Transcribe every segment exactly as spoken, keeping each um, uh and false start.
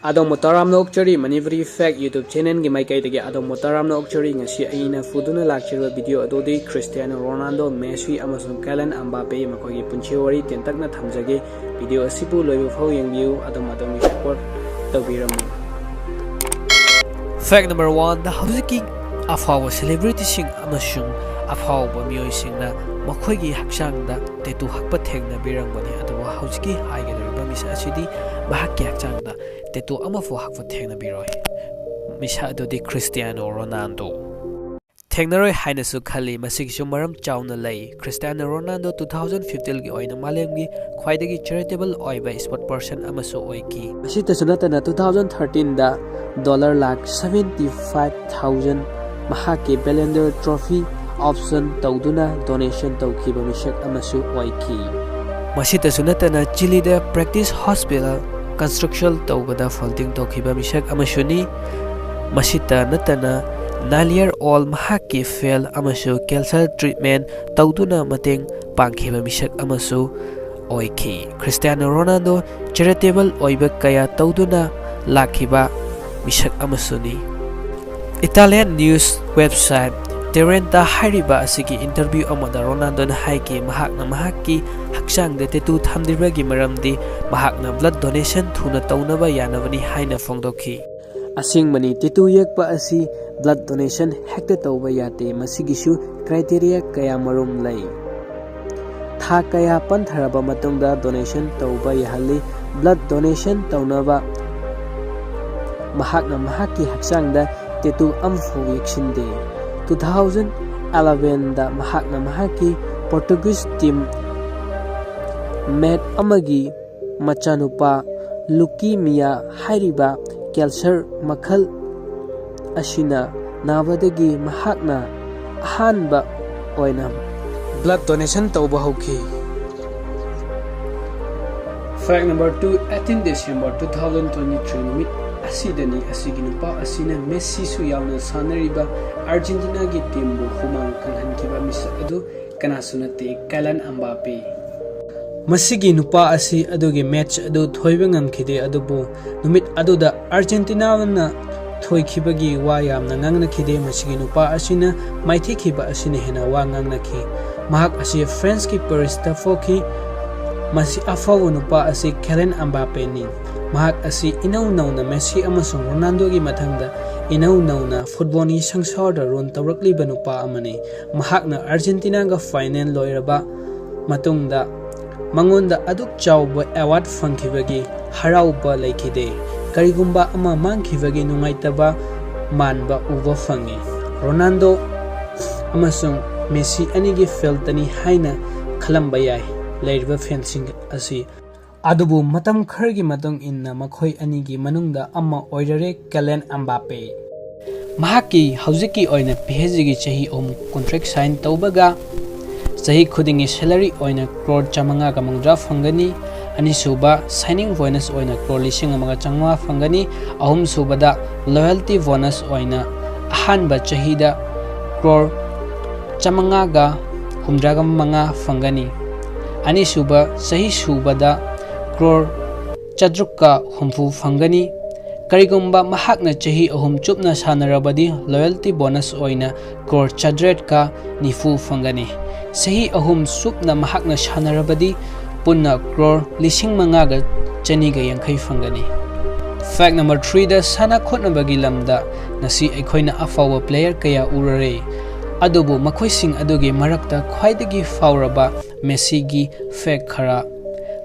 ꯑꯗꯣꯝꯕꯨ ꯇꯔꯥꯝꯅ ꯑꯣꯛꯆꯔꯤ꯫ Manipuri Fact YouTube channelꯒꯤ ꯃꯥꯏꯀꯩꯗꯒꯤ ꯑꯗꯣꯝꯕꯨ ꯇꯔꯥꯝꯅ ꯑꯣꯛꯆꯔꯤ꯫ ꯉꯁꯤ ꯑꯩꯅ ꯄꯨꯗꯨꯅ ꯂꯥꯛꯆꯔꯤꯕ video ꯑꯗꯨꯗꯤ Cristiano Ronaldo, Messi ꯑꯃꯁꯨꯡ Kylian Mbappe ꯃꯈꯣꯏꯒꯤ ꯄꯨꯟꯁꯤ ꯋꯥꯔꯤ ꯇꯦꯟꯇꯛꯅ ꯊꯝꯖꯒꯦ꯫ Video ꯑꯁꯤꯕꯨ ꯂꯣꯏꯕ ꯐꯥꯎ ꯌꯦꯡꯕꯤꯌꯨ꯫ ꯑꯗꯣꯝ ꯑꯗꯣꯝꯒꯤ support ꯇꯧꯕꯤꯔꯝꯃꯨ꯫ Fact number one ꯗ ꯍꯧꯖꯤꯛꯀꯤ ꯑꯐꯥꯎꯕ celebrityꯁꯤꯡ ꯑꯃꯁꯨꯡ ꯑꯐꯥꯎꯕ ꯃꯤꯑꯣꯏꯁꯤꯡꯅ ꯃꯈꯣꯏꯒꯤ ꯍꯛꯆꯥꯡꯗ tattoo ꯍꯛꯄ ꯊꯦꯡꯅꯕꯤꯔꯝꯒꯅꯤ꯫ ꯑꯗꯨꯕꯨ ꯍꯧꯖꯤꯛꯀꯤ ꯍꯥꯏꯒꯗꯧꯔꯤꯕ ꯃꯤꯁꯛ ꯑꯁꯤꯗꯤ ꯃꯍꯥꯛꯀꯤ ꯍꯛꯆꯥꯡꯗ tattoo ꯑꯃꯐꯥꯎ ꯍꯛꯄ ꯊꯦꯡꯅꯕꯤꯔꯣꯏ꯫ ꯃꯤꯁꯛ ꯑꯗꯨꯗꯤ Cristiano Ronaldo꯫ ꯊꯦꯡꯅꯔꯣꯏ ꯍꯥꯏꯅꯁꯨ ꯈꯜꯂꯤ꯫ ꯃꯁꯤꯒꯤꯁꯨ ꯃꯔꯝ ꯆꯥꯎꯅ ꯂꯩ꯫ Cristiano Ronaldo two thousand fifteenꯒꯤ ꯑꯣꯏꯅ ꯃꯥꯂꯦꯝꯒꯤ ꯈ꯭ꯋꯥꯏꯗꯒꯤ charitable ꯑꯣꯏꯕ sport person ꯑꯃꯁꯨ ꯑꯣꯏꯈꯤ꯫ ꯃꯁꯤꯇꯁꯨ ꯅꯠꯇꯅ two thousand thirteenꯗ dollar lakh seventy five thousand ꯃꯍꯥꯛꯀꯤ Ballon d'Or trophy auction ꯇꯧꯗꯨꯅ donation ꯇꯧꯈꯤꯕ ꯃꯤꯁꯛ ꯑꯃꯁꯨ ꯑꯣꯏꯈꯤ꯫ ꯃꯁꯤꯇꯁꯨ ꯅꯠꯇꯅ ꯆꯤꯂꯤꯗ practice hospital construction ꯇꯧꯕꯗ funding ꯇꯧꯈꯤꯕ ꯃꯤꯁꯛ ꯑꯃꯁꯨꯅꯤ꯫ ꯃꯁꯤꯇ ꯅꯠꯇꯅ nine year old ꯃꯍꯥꯛꯀꯤ ꯐꯦꯜ ꯑꯃꯁꯨ cancer treatment ꯇꯧꯗꯨꯅ ꯃꯇꯦꯡ ꯄꯥꯡꯈꯤꯕ ꯃꯤꯁꯛ ꯑꯃꯁꯨ ꯑꯣꯏꯈꯤ꯫ Cristiano Ronaldo charitable ꯑꯣꯏꯕ ꯀꯌꯥ ꯇꯧꯗꯨꯅ ꯂꯥꯛꯈꯤꯕ ꯃꯤꯁꯛ ꯑꯃꯁꯨꯅꯤ꯫ Italian news website Terenta ꯍꯥꯏꯔꯤꯕ ꯑꯁꯤꯒꯤ interview ꯑꯃꯗ Ronaldoꯅ ꯍꯥꯏꯈꯤ, ꯃꯍꯥꯛꯅ ꯃꯍꯥꯛꯀꯤ ꯍꯛꯆꯥꯡꯗ tattoo ꯊꯝꯗ꯭ꯔꯤꯕꯒꯤ ꯃꯔꯝꯗꯤ ꯃꯍꯥꯛꯅ blood donation ꯊꯨꯅ ꯇꯧꯅꯕ ꯌꯥꯅꯕꯅꯤ ꯍꯥꯏꯅ ꯐꯣꯡꯗꯣꯛꯈꯤ꯫ ꯑꯁꯦꯡꯕꯅꯤ, tattoo ꯌꯦꯛꯄ ꯑꯁꯤ blood donation ꯍꯦꯛꯇ ꯇꯧꯕ ꯌꯥꯗꯦ꯫ ꯃꯁꯤꯒꯤꯁꯨ criteria ꯀꯌꯥ ꯃꯔꯨꯝ ꯂꯩ꯫ ꯊꯥ ꯀꯌꯥ ꯄꯟꯊꯔꯕ ꯃꯇꯨꯡꯗ donation ꯇꯧꯕ ꯌꯥꯍꯜꯂꯤ꯫ Blood donation ꯇꯧꯅꯕ ꯃꯍꯥꯛꯅ ꯃꯍꯥꯛꯀꯤ ꯍꯛꯆꯥꯡꯗ tattoo ꯑꯃꯐꯥꯎ ꯌꯦꯛꯁꯤꯟꯗꯦ꯫ Two thousand elevenꯗ ꯃꯍꯥꯛꯅ ꯃꯍꯥꯛꯀꯤ Portuguese team mate ꯑꯃꯒꯤ ꯃꯆꯥꯅꯨꯄꯥ leukemia ꯍꯥꯏꯔꯤꯕ cancer ꯃꯈꯜ ꯑꯁꯤꯅ ꯅꯥꯕꯗꯒꯤ ꯃꯍꯥꯛꯅ ꯑꯍꯥꯟꯕ ꯑꯣꯏꯅ blood donation ꯇꯧꯕ ꯍꯧꯈꯤ꯫ Fact number two, eighteen December two thousand twenty-three ꯅꯨꯃꯤꯠ ꯑꯁꯤꯗꯅꯤ ꯑꯁꯤꯒꯤ ꯅꯨꯄꯥ ꯑꯁꯤꯅ Messiꯁꯨ ꯌꯥꯎꯅ ꯁꯥꯟꯅꯔꯤꯕ Argentinaꯒꯤ teamꯕꯨ ꯍꯨꯃꯥꯡ ꯀꯪꯍꯟꯈꯤꯕ ꯃꯤꯁꯛ ꯑꯗꯨ ꯀꯅꯥꯁꯨ ꯅꯠꯇꯦ, Kylian Mbappe꯫ ꯃꯁꯤꯒꯤ ꯅꯨꯄꯥ ꯑꯁꯤ ꯑꯗꯨꯒꯤ ꯃꯦꯠꯆ ꯑꯗꯨ ꯊꯣꯏꯕ ꯉꯝꯈꯤꯗꯦ, ꯑꯗꯨꯕꯨ ꯅꯨꯃꯤꯠ ꯑꯗꯨꯗ ꯑꯥꯔꯖꯦꯟꯇꯤꯅꯥꯅ ꯊꯣꯏꯈꯤꯕꯒꯤ ꯋꯥ ꯌꯥꯝꯅ ꯉꯥꯡꯅꯈꯤꯗꯦ꯫ ꯃꯁꯤꯒꯤ ꯅꯨꯄꯥ ꯑꯁꯤꯅ ꯃꯥꯏꯊꯤꯈꯤꯕ ꯑꯁꯤꯅ ꯍꯦꯟꯅ ꯋꯥ ꯉꯥꯡꯅꯈꯤ꯫ ꯃꯍꯥꯛ ꯑꯁꯤ ꯐ꯭ꯔꯦꯟꯁꯀꯤ ꯄꯦꯔꯤꯁꯇ ꯄꯣꯛꯈꯤ꯫ ꯃꯁꯤ ꯑꯐꯥꯎꯕ ꯅꯨꯄꯥ ꯑꯁꯤ ꯀꯦꯂꯦꯟ ꯑꯝꯕꯥꯄꯦꯅꯤ꯫ ꯃꯍꯥꯛ ꯑꯁꯤ ꯏꯅꯧ ꯅꯧꯅ ꯃꯦꯁꯤ ꯑꯃꯁꯨꯡ ꯔꯣꯅꯥꯜꯗꯣꯒꯤ ꯃꯊꯪꯗ ꯏꯅꯧ ꯅꯧꯅ ꯐꯨꯠꯕꯣꯜꯒꯤ ꯁꯪꯁꯥꯔꯗ ꯔꯣꯜ ꯇꯧꯔꯛꯂꯤꯕ ꯅꯨꯄꯥ ꯑꯃꯅꯤ꯫ ꯃꯍꯥꯛꯅ ꯑꯥꯔꯖꯦꯟꯇꯤꯅꯥꯒ ꯐꯥꯏꯅꯦꯜ ꯂꯣꯏꯔꯕ ꯃꯇꯨꯡꯗ ꯃꯉꯣꯟꯗ ꯑꯗꯨꯛ ꯆꯥꯎꯕ ꯑꯦꯋꯥꯔꯗ ꯐꯪꯈꯤꯕꯒꯤ ꯍꯔꯥꯎꯕ ꯂꯩꯈꯤꯗꯦ꯫ ꯀꯔꯤꯒꯨꯝꯕ ꯑꯃ ꯃꯥꯡꯈꯤꯕꯒꯤ ꯅꯨꯡꯉꯥꯏꯇꯕ ꯃꯥꯟꯕ ꯎꯕ ꯐꯪꯉꯤ꯫ ꯔꯣꯅꯥꯜꯗꯣ ꯑꯃꯁꯨꯡ ꯃꯦꯁꯤ ꯑꯅꯤꯒꯤ ꯐꯦꯜꯇꯅꯤ ꯍꯥꯏꯅ ꯈꯜꯂꯝꯕ ꯌꯥꯏ ꯂꯩꯔꯤꯕ ꯐꯦꯟꯁꯤꯡ ꯑꯁꯤ꯫ ꯑꯗꯨꯕꯨ ꯃꯇꯝ ꯈꯔꯒꯤ ꯃꯇꯨꯡ ꯏꯟꯅ ꯃꯈꯣꯏ ꯑꯅꯤꯒꯤ ꯃꯅꯨꯡꯗ ꯑꯃ ꯑꯣꯏꯔꯔꯦ ꯀꯦꯂꯦꯟ ꯑꯝꯕꯥꯄꯦ꯫ ꯃꯍꯥꯛꯀꯤ ꯍꯧꯖꯤꯛꯀꯤ ꯑꯣꯏꯅ ꯄꯤ ꯑꯩꯆ ꯖꯤꯒꯤ ꯆꯍꯤ ꯑꯍꯨꯝ ꯀꯣꯟꯇ꯭ꯔꯦꯛ ꯁꯥꯏꯟ ꯇꯧꯕꯒ ꯆꯍꯤ ꯈꯨꯗꯤꯡꯒꯤ ꯁꯦꯂꯔꯤ ꯑꯣꯏꯅ ꯀ꯭ꯔꯣꯔ ꯆꯥꯃꯉꯥꯒ ꯃꯧꯗ꯭ꯔꯥ ꯐꯪꯒꯅꯤ꯫ ꯑꯅꯤꯁꯨꯕ ꯁꯥꯏꯅꯤꯡ ꯕꯣꯅꯁ ꯑꯣꯏꯅ ꯀ꯭ꯔꯣꯔ ꯂꯤꯁꯤꯡ ꯑꯃꯒ ꯆꯥꯃꯉꯥ ꯐꯪꯒꯅꯤ꯫ ꯑꯍꯨꯝꯁꯨꯕꯗ ꯂꯣꯌꯦꯜꯇꯤ ꯕꯣꯅꯁ ꯑꯣꯏꯅ ꯑꯍꯥꯟꯕ ꯆꯍꯤꯗ ꯀ꯭ꯔꯣꯔ ꯆꯥꯃꯉꯥꯒ ꯍꯨꯝꯗ꯭ꯔꯥꯒ ꯃꯉꯥ ꯐꯪꯒꯅꯤ꯫ ꯑꯅꯤꯁꯨꯕ ꯆꯍꯤ ꯁꯨꯕꯗ ꯀ꯭ꯔꯣꯔ ꯆꯥꯇ꯭ꯔꯨꯛꯀ ꯍꯨꯝꯐꯨ ꯐꯪꯒꯅꯤ꯫ ꯀꯔꯤꯒꯨꯝꯕ ꯃꯍꯥꯛꯅ ꯆꯍꯤ ꯑꯍꯨꯝ ꯆꯨꯞꯅ ꯁꯥꯟꯅꯔꯕꯗꯤ ꯂꯣꯌꯦꯜꯇꯤ ꯕꯣꯅꯁ ꯑꯣꯏꯅ ꯀ꯭ꯔꯣꯔ ꯆꯥꯇ꯭ꯔꯦꯠꯀ ꯅꯤꯐꯨ ꯐꯪꯒꯅꯤ꯫ ꯆꯍꯤ ꯑꯍꯨꯝ ꯆꯨꯞꯅ ꯃꯍꯥꯛꯅ ꯁꯥꯟꯅꯔꯕꯗꯤ ꯄꯨꯟꯅ ꯀ꯭ꯔꯣꯔ ꯂꯤꯁꯤꯡ ꯃꯉꯥꯒ ꯆꯅꯤꯒ ꯌꯥꯡꯈꯩ ꯐꯪꯒꯅꯤ꯫ ꯐꯦꯛ ꯅꯝꯕꯔ ꯊ꯭ꯔꯤꯗ ꯁꯥꯟꯅ ꯈꯣꯠꯅꯕꯒꯤ ꯂꯝꯗ ꯉꯁꯤ ꯑꯩꯈꯣꯏꯅ ꯑꯐꯥꯎꯕ ꯄ꯭ꯂꯦꯌꯔ ꯀꯌꯥ ꯎꯔꯔꯦ꯫ ꯑꯗꯨꯕꯨ ꯃꯈꯣꯏꯁꯤꯡ ꯑꯗꯨꯒꯤ ꯃꯔꯛꯇ ꯈ꯭ꯋꯥꯏꯗꯒꯤ ꯐꯥꯎꯔꯕ ꯃꯦꯁꯤꯒꯤ ꯐꯦꯛ ꯈꯔ꯫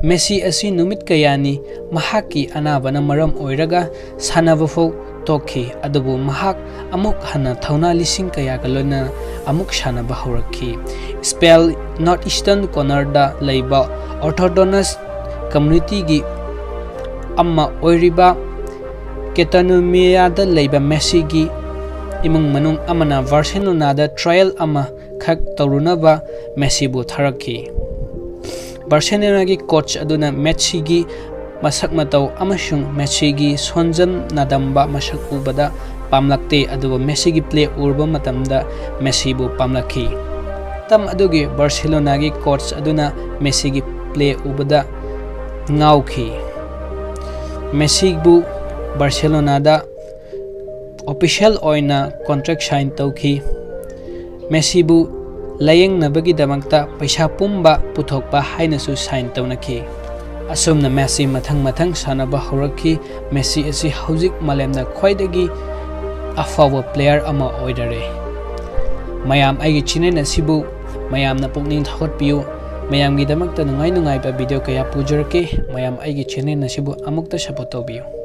ꯃꯦꯁꯤ ꯑꯁꯤ ꯅꯨꯃꯤꯠ ꯀꯌꯥꯅꯤ ꯃꯍꯥꯛꯀꯤ ꯑꯅꯥꯕꯅ ꯃꯔꯝ ꯑꯣꯏꯔꯒ ꯁꯥꯟꯅꯕ ꯐꯥꯎ ꯇꯣꯛꯈꯤ, ꯑꯗꯨꯕꯨ ꯃꯍꯥꯛ ꯑꯃꯨꯛ ꯍꯟꯅ ꯊꯧꯅꯥ ꯂꯤꯁꯤꯡ ꯀꯌꯥꯒ ꯂꯣꯏꯅꯅ ꯑꯃꯨꯛ ꯁꯥꯟꯅꯕ ꯍꯧꯔꯛꯈꯤ꯫ ꯁ꯭ꯄꯦꯟ ꯅꯣꯔꯠ ꯏꯁꯇꯔꯟ ꯀꯣꯔꯅꯔꯗ ꯂꯩꯕ ꯑꯣꯔꯊꯣꯗꯣꯛꯁ ꯀꯝꯃ꯭ꯌꯨꯅꯤꯇꯤꯒꯤ ꯑꯃ ꯑꯣꯏꯔꯤꯕ ꯀꯦꯇꯥꯂꯣꯅꯤꯌꯥꯗ ꯂꯩꯕ ꯃꯦꯁꯤꯒꯤ ꯏꯃꯨꯡ ꯃꯅꯨꯡ ꯑꯃꯅ ꯕꯥꯔꯁꯦꯂꯣꯅꯥꯗ ꯇ꯭ꯔꯥꯌꯦꯜ ꯑꯃꯈꯛ ꯇꯧꯔꯨꯅꯕ ꯃꯦꯁꯤꯕꯨ ꯊꯥꯔꯛꯈꯤ꯫ ꯕꯥꯔꯁꯦꯂꯣꯅꯥꯒꯤ ꯀꯣꯆ ꯑꯗꯨꯅ ꯃꯦꯁꯤꯒꯤ ꯃꯁꯛ ꯃꯇꯧ ꯑꯃꯁꯨꯡ ꯃꯦꯁꯤꯒꯤ ꯁꯣꯟꯖꯝ ꯅꯥꯗꯝꯕ ꯃꯁꯛ ꯎꯕꯗ ꯄꯥꯝꯂꯛꯇꯦ, ꯑꯗꯨꯕꯨ ꯃꯦꯁꯤꯒꯤ ꯄ꯭ꯂꯦ ꯎꯔꯕ ꯃꯇꯝꯗ ꯃꯦꯁꯤꯕꯨ ꯄꯥꯝꯂꯛꯈꯤ꯫ ꯃꯇꯝ ꯑꯗꯨꯒꯤ ꯕꯥꯔꯁꯦꯂꯣꯅꯥꯒꯤ ꯀꯣꯆ ꯑꯗꯨꯅ ꯃꯦꯁꯤꯒꯤ play ꯎꯕꯗ ꯉꯥꯎꯈꯤ꯫ ꯃꯦꯁꯤꯕꯨ ꯕꯥꯔꯁꯦꯂꯣꯅꯥꯗ official ꯑꯣꯏꯅ contract sign ꯇꯧꯈꯤ꯫ ꯃꯦꯁꯤꯕꯨ ꯂꯥꯌꯦꯡꯅꯕꯒꯤꯗꯃꯛꯇ ꯄꯩꯁꯥ ꯄꯨꯝꯕ ꯄꯨꯊꯣꯛꯄ ꯍꯥꯏꯅꯁꯨ sign ꯇꯧꯅꯈꯤ꯫ ꯑꯁꯨꯝꯅ ꯃꯦꯁꯤ ꯃꯊꯪ ꯃꯊꯪ ꯁꯥꯟꯅꯕ ꯍꯧꯔꯛꯈꯤ꯫ ꯃꯦꯁꯤ ꯑꯁꯤ ꯍꯧꯖꯤꯛ ꯃꯥꯂꯦꯝꯗ ꯈ꯭ꯋꯥꯏꯗꯒꯤ ꯑꯐꯥꯎꯕ player ꯑꯃ ꯑꯣꯏꯔꯔꯦ꯫ ꯃꯌꯥꯝ ꯑꯩꯒꯤ channel ꯑꯁꯤꯕꯨ ꯃꯌꯥꯝꯅ ꯄꯨꯛꯅꯤꯡ ꯊꯧꯒꯠꯄꯤꯌꯨ꯫ ꯃꯌꯥꯝꯒꯤꯗꯃꯛꯇ ꯅꯨꯡꯉꯥꯏ ꯅꯨꯡꯉꯥꯏꯕ video ꯀꯌꯥ ꯄꯨꯖꯔꯛꯀꯦ꯫ ꯃꯌꯥꯝ ꯑꯩꯒꯤ channel ꯑꯁꯤꯕꯨ ꯑꯃꯨꯛꯇ support ꯇꯧꯕꯤꯌꯨ꯫